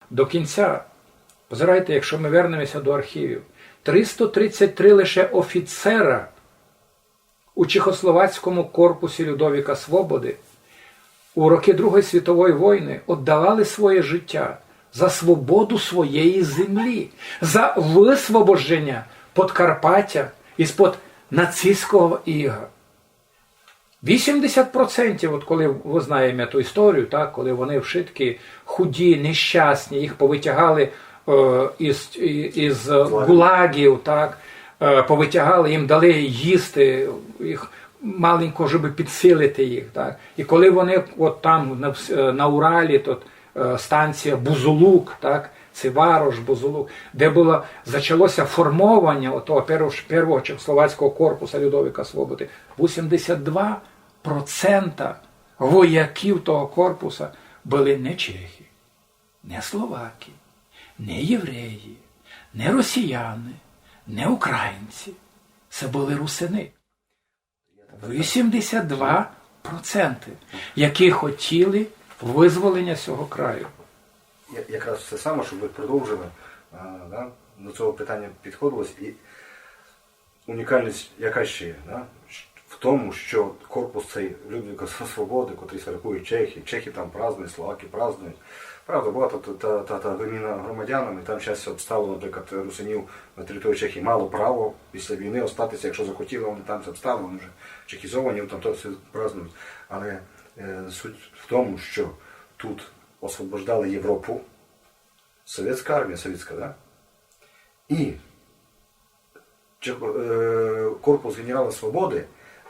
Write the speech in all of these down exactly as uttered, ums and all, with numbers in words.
До кінця, позирайте, якщо ми вернемося до архівів, триста тридцять три лише офіцера у Чехословацькому корпусі Людовіка Свободы у роки Другої світової войны оддавали своє життя за свободу своєї землі, за высвобожденя Подкарпатя из-под нацистського іга. Вісімдесят процентів, от коли мы знаєме ту історію, так, коли вони вшыткі худі, нещасні, їх повытягали е, из, из ГУЛАГів, так, е, повытягали, їм дали їсти, їх маленько, щоб підсилити їх, так. І коли вони от там на, вс- е, на Уралі, то е, станція Бузулук, так, це варош Бузулук, де было, зачалося формованя отого перш- первого чехословацького корпуса Людовіка Свободы, вісімдесят два процента вояків того корпуса были не чехи, не словаки, не євреї, не росіяни, не українці. Се были русины. Вісімдесят два проценти, які хотіли вызволеня сього краю. Я- Якраз все саме, щоб ви продовжили, а, да, до цього питання підходилось. І унікальність, яка ще є, да? В тому, що корпус цей Людвіга Свободы, котрий ся рахує чехи, чехи там празднують, словаки празднують. Правда, була та, та, та, та виміна громадянами, там щас обстало, наприклад, русинів на території Чехії мало право після війни остатися, якщо захотіли, вони там це обстали, вони вже чехізовані, там то все празднують. Але е, суть в тому, що тут освобождали Європу, совєтська армія, совєтська, да? І Чех- е, корпус генерала Свободы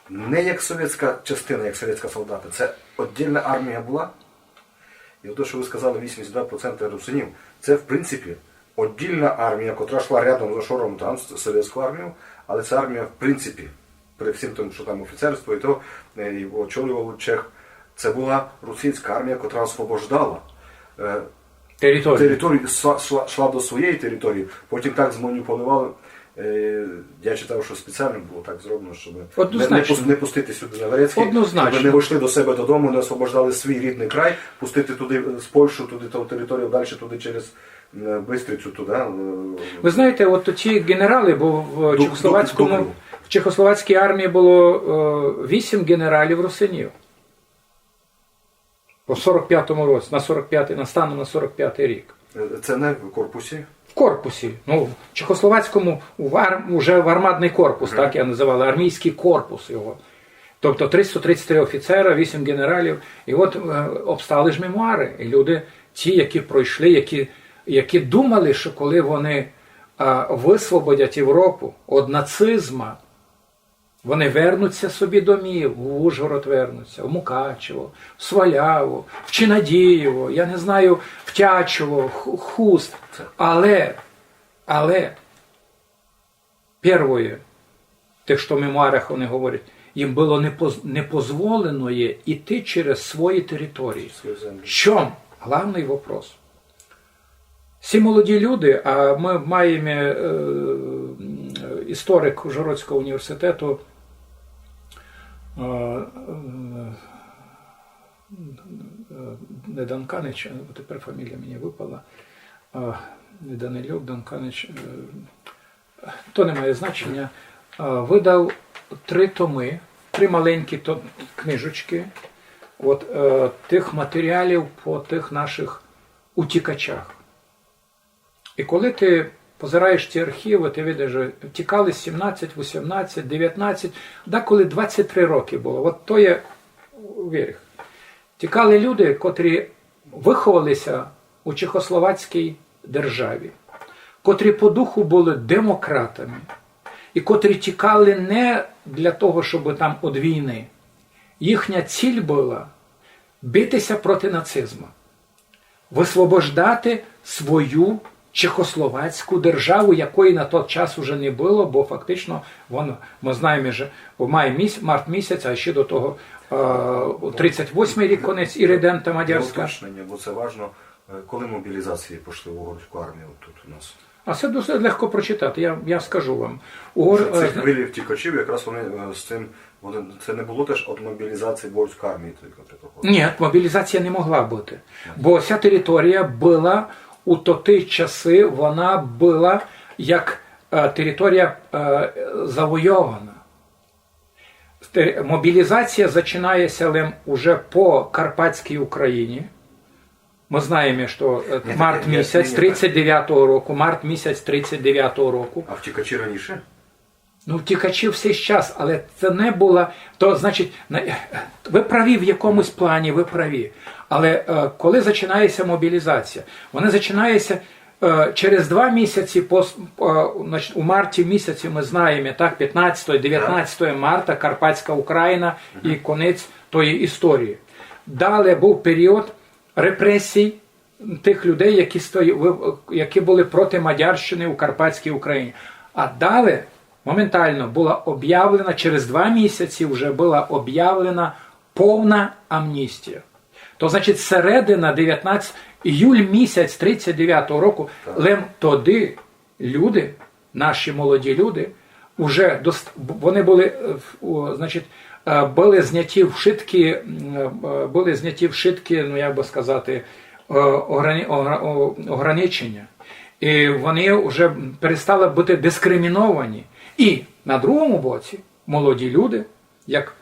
не як совєтська частина, як совєтська солдата, це віддільна армія була. І те, що ви сказали, вісімдесят два проценти русинів, це, в принципі, віддільна армія, котра йшла рядом з шором там, з совєтською армією, але це армія, в принципі, при всім тому, що там офіцерство і то, е, і очолював чех, це була русинська армія, котра освобождала е, Територію. Територію йшла, йшла, йшла до своєї території, потім так зманіпулювали. Е, я читав, що спеціально було так зроблено, щоб не, не, Однозначно. пус- не пустити сюди на Верецький, Однозначно. Щоб не вийшли до себе додому, не освобождали свій рідний край, пустити туди е, з Польщу, туди ту територію, далі туди через е, Бистрицю туди. е. Ви знаєте, от ті генерали, бо в Ду- чехословацькому ду- ду- в чехословацькій армії було е, вісім генералів русинів. По сорок п'ятому році, на сорок п'ятий, на станом на сорок п'ятий рік. Е, Це не в корпусі. В корпусі, ну, в чехословацькому, в ар, уже в армадний корпус, так я називала, армійський корпус його. Тобто триста тридцять три офіцера, вісім генералів. І от е, обстали ж мемуари. І люди, ті, які пройшли, які, які думали, що коли вони е, высвободять Європу від нацизма, вони вернуться собі домів, в Ужгород вернуться, в Мукачево, в Сваляву, в Чинадієво, я не знаю, в Тячево, в Ху- Хуст. Але, але, первоє, в тих, що в мемуарах вони говорять, їм було не поз- не позволено є іти через свої території. Свою землю. В чому? Главний вопрос. Всі молоді люди, а ми маємо е, м, історик Ужгородського університету, е, е, е, не Данканич, а тепер фамілія мені випала, е, не Данилюк, Данканич, е, то не має значення, е, видав три томи, три маленькі то, книжечки от, е, тих матеріалів по тих наших утікачах. І коли ти позираєш ці архіви, ти видиш, що тікали сімнадцять, вісімнадцять, дев'ятнадцять, деколи двадцять три роки було. От то є вірх. Тікали люди, котрі виховалися у чехословацькій державі, котрі по духу були демократами, і котрі тікали не для того, щоб там від війни. Їхня ціль була битися проти нацизму, высвобождати свою чехословацьку державу, якої на той час уже не було, бо фактично, вон, ми знаємо, що в май міс, март місяць, а ще до того е, у тридцять восьмий рік конець, іридента мадярська. Уточнення, бо це важно, е, коли мобілізації пішли в угорську армію тут у нас. А це дуже легко прочитати, я, я скажу вам. Угор... Ці е, хвилі втікачів, якраз вони е, з цим, вони, це не було теж від мобілізації в угорську армію тільки приходило. Ні, мобілізація не могла бути. Бо вся територія була У тоті часы вона была як е, територія е, завойована. Те- Мобілізація зачинає ся лем уже по Карпатській Україні. Мы знаєме, што е, Ні, март так, ні, місяць ні, ні, тридцять девятого року, март місяць тридцять девятого року. А втікачі раніше? Ну, втікачі в сей час, але це не була. То, значить, на- ви праві в якомусь плані, ви праві. Але е, коли зачинається мобілізація, вона зачинається е, через два місяці, по, е, значить, у марті місяці ми знаєме, так, пятнадцятого, девятнадцятого марта, Карпатська Україна і конець тої історії. Далі був період репресій тих людей, які, стої, ви- які були проти Мадярщини у Карпатській Україні. А далі моментально була об'явлена, через два місяці вже була об'явлена повна амністія. То значить, середина девятнадцять, іюль місяць тридцять девятого року, лем тоді люди, наші молоді люди, уже дост... вони були, е, в- у- значить, е, були зняті вшиткі, м, е, були зняті вшиткі, ну як би сказати, е, ограні... огра- о- ограничення. І вони вже перестали бути дискриміновані. І на другому боці молоді люди, як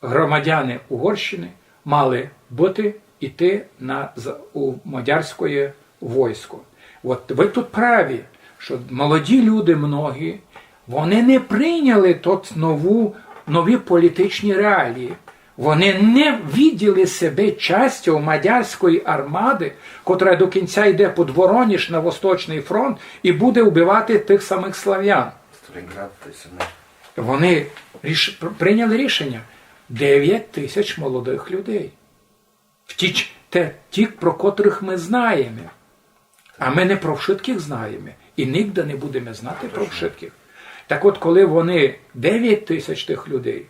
громадяни Угорщини, мали бути йти на з- у мадярське войско. От ви тут праві, що молоді люди многі, вони не прийняли тот нову, нові політичні реалії. Вони не виділи себе частю мадярської армади, котра до кінця йде під Вороніж на Восточний фронт і буде вбивати тих самих славян. Сталінград, то есть не Вони ріш... пр- прийняли рішення. Девять тисяч молодих людей. Втіч... те, ті, про котрих ми знаєме. А ми не про вшыткых знаєме. І нігде не будеме знати про вшыткых. Так от, коли вони, девять тисяч тих людей,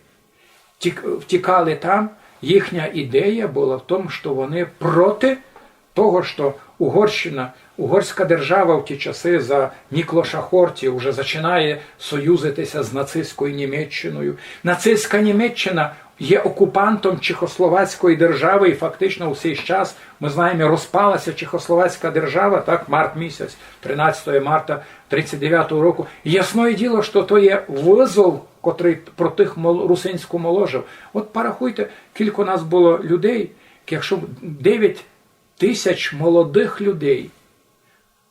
тік... втікали там, їхня ідея була в тому, що вони проти того, що Угорщина, угорська держава в ті часи за Міклоша Хорті вже зачинає союзитися з нацистською Німеччиною. Нацистська Німеччина є окупантом Чехословацької держави, і фактично у цей час, ми знаєме, розпалася Чехословацька держава, так, март місяць, тринадцятого марта тридцять девятого року. Ясне діло, що то є вызов, котрий про тих мол... русинську молодь. От порахуйте, кілько нас було людей, якщо девять тисяч молодих людей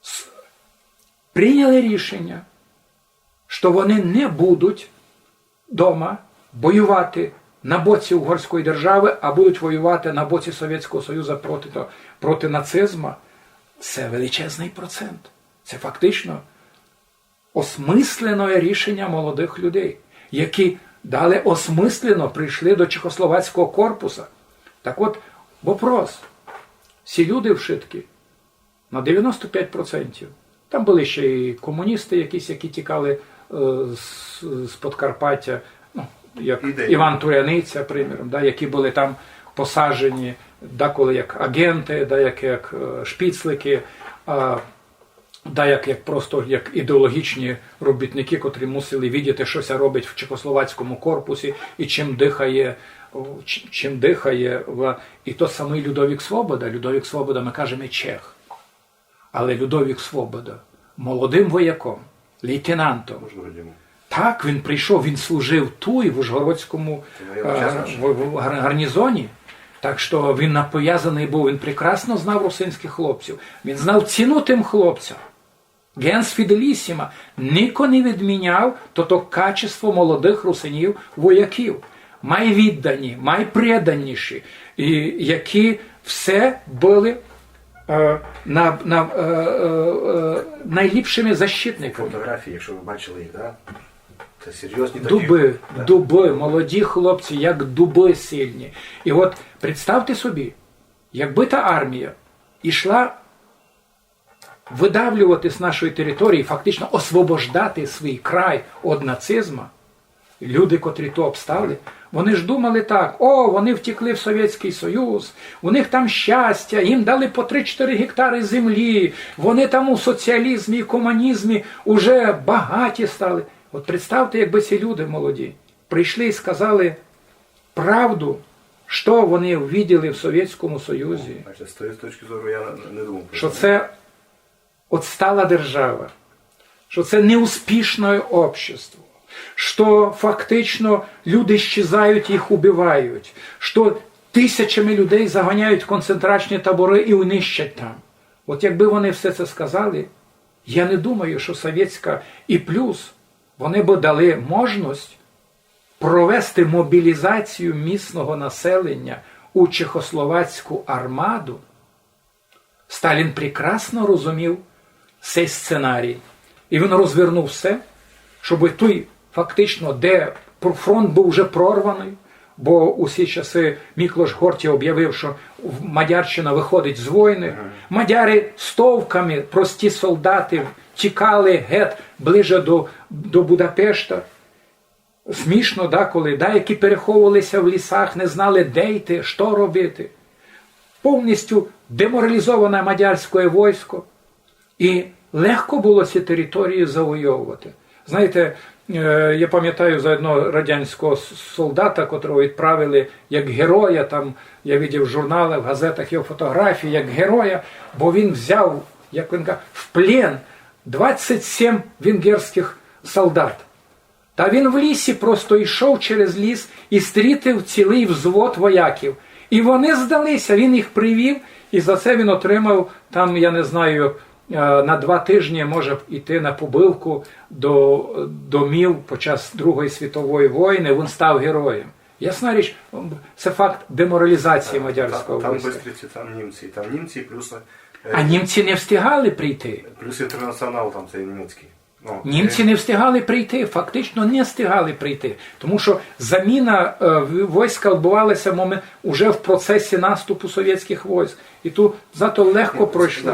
с- прийняли рішення, що вони не будуть дома воювати на боці угорської держави, а будуть воювати на боці Совєтського Союзу проти, то- проти нацизму, це величезний процент. Це фактично осмыслене рішення молодих людей, які далі осмыслено прийшли до Чехословацького корпуса. Так от, вопрос. Всі люди вшыткі, на девяносто пять процентів. Там були ще й комуністи якісь, які тікали е, з, з Подкарпаття, ну, як Ідею. Іван Туряниця, приміром, да, які були там посаджені деколи як агенти, да, як, як е, шпіцлики, а, да, як, як просто як ідеологічні робітники, котрі мусили видіти, що ся робить в чехословацькому корпусі і чим дихає, о, ч- чим дихає. Ва- І тот самий Людовік Свобода. Людовік Свобода, ми кажеме, чех. Але Людовік Свобода молодим вояком, лейтенантом. Можна радімо. Так, він прийшов, він служив туй, в Ужгородському Це моя е, учасниця. в, в гар- гарнізоні. Так що він нав'язаний був, він прекрасно знав русинських хлопців. Він знав ціну тим хлопцям. Gens fidelissima. Нико не відміняв тото качество молодих русинів, вояків. Май віддані, май преданіші, і які все були е, на, на, е, е, е, найліпшими защитниками. Фотографії, якщо ви бачили їх, да? Це серйозні такі. Дубы, Да. дубы, молоді хлопці, як дубы сильні. І от представте собі, якби та армія йшла видавлювати з нашої території, фактично освобождати свій край від нацизму, люди, котрі то обстали, вони ж думали так: о, вони втекли в Совєтський Союз, у них там щастя, їм дали по три-чотири гектари землі, вони там у соціалізмі і комунізмі уже багаті стали. От представте, якби ці люди молоді прийшли і сказали правду, що вони увиділи в Совєтському Союзі, Бачите, з тої точки зору я не думав про що це отстала держава, що це неуспішне общество, що фактично люди щезають, їх убивають, що тисячами людей заганяють в концентраційні табори і унищать там. От якби вони все це сказали, я не думаю, що совєтська і плюс вони би дали можливість провести мобілізацію місного населення у чехословацьку армаду. Сталін прекрасно розумів цей сценарій. І він розвернув все, щоб той фактично, де пр- фронт був вже прорваний, бо у ці часи Міклош Горті об'явив, що в- Мадярщина виходить з війни. Мадяри стовками, прості солдати, тікали геть ближе до, до Будапешта. Смішно, да, коли деякі переховувалися в лісах, не знали, де йти, що робити. Повністю деморалізоване мадярське військо. І легко було ці території завойовувати. Знаєте, е, я пам'ятаю за одного радянського с- солдата, котрого відправили як героя, там, я видів в журналах, в газетах його фотографії, як героя, бо він взяв, як він каже, в плен двадцять сім венгерських солдат. Та він в лісі просто йшов через ліс і стрітив цілий взвод вояків. І вони здалися, він їх привів, і за це він отримав там, я не знаю, е, на два тижні може йти на побивку до домів під час Другої світової війни, він став героєм. Ясна річ, це факт деморалізації мадярського Там війська. Быстриці, там німці, там німці, плюс, е, А німці не встигали прийти. плюс інтернаціонал там цей німецький. Ну, Німці не встигали прийти, фактично не встигали прийти. Тому що заміна е, в- війська відбувалася момент, уже в процесі наступу совєтських військ. І тут зато легко пройшли.